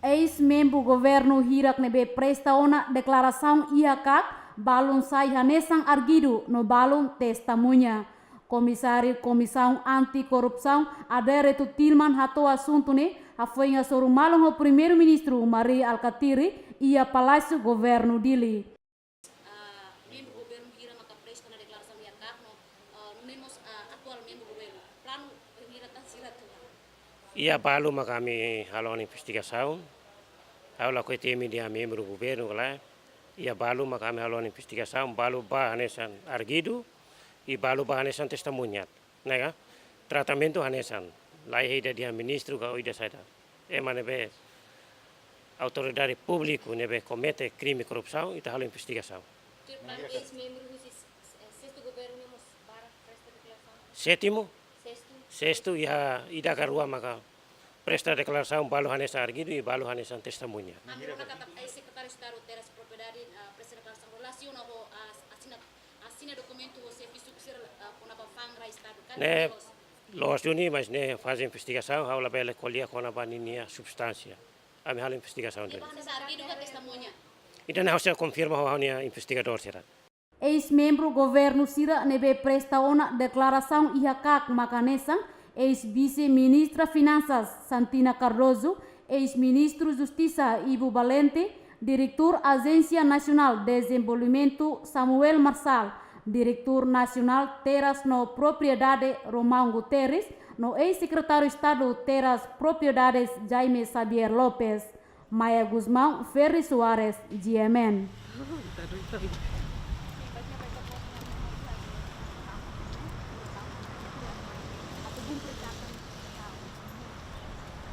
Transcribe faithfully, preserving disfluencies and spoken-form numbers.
Eis-membru governu hirak ne'ebé presta ona deklarasaun iha KAK balun sai hanesan arguidu no balun testemuña. Komisáriu Komisaun Anti-Korrupsaun, Adérito Tilman, hato'o asuntu ne'e hafoin hasoru malu ho Primeiru-Ministru Mari Alkatiri iha Palásiu Governu Dili. Ah, membru governu hira maka presta ona deklarasaun iha KAK no, ah, nune'e mós, ah, atuál membru governu. Planu hira tan sira atu halo? Iha balu maka ami halo ona investigasaun. Ha'u lakohi temi dehan membru governu ka lae. Iha balu maka ami halo ona investigasaun, balu ba hanesan arguidu, i balu ba hanesan testemuña. Ne'e ka? Tratamentu hanesan. Laiha ida dehan ministru ka ida saida. Ema ne'ebé autoridade públiku ne'ebé komete krime korrupsaun, ita halo investigasaun. Tuir planu, eis-membru husi s-, s-, sestu governu ne'e mós bá presta deklarasaun? Sétimu? Sestu. Sestu, iha ida ka rua maka presta deklarasaun, balu hanesan arguidu i balu hanesan testemuña. Ami rona katak eis-sekretáriu Estadu Terras Propriedade, ah, presta deklarasaun relasiona ho, ah, asina, asina dokumentu ho xefe suku sira, ah, kona-ba fa'an rai Estadu. Kan ne'e loos? Loos duni, mas ne'e faze investigasaun, ha'u labele ko'alia kona-ba ninia substánsia. Ami halo investigasaun duni. Ne'e ba hanesan arguidu ka testemuña? Ida-ne'e ha'u sei konfirma ho ha'u-nia investigadór sira. Eis-membru governu sira ne'ebé presta ona deklarasaun iha KAK maka hanesan, eis-vise-ministra Finansas, Santina Cardoso, eis-ministru Justisa, Ivo Valente, diretór Ajénsia Nasionál Dezenvolvimentu, Samuel Marçal, diretór nasionál Terras no Propriedade, Romão Guterres, no eis-sekretáriu Estadu Terras Propriedades, Jaime Xavier Lopes. Maia Gusmão, Ferri Soares, G M N.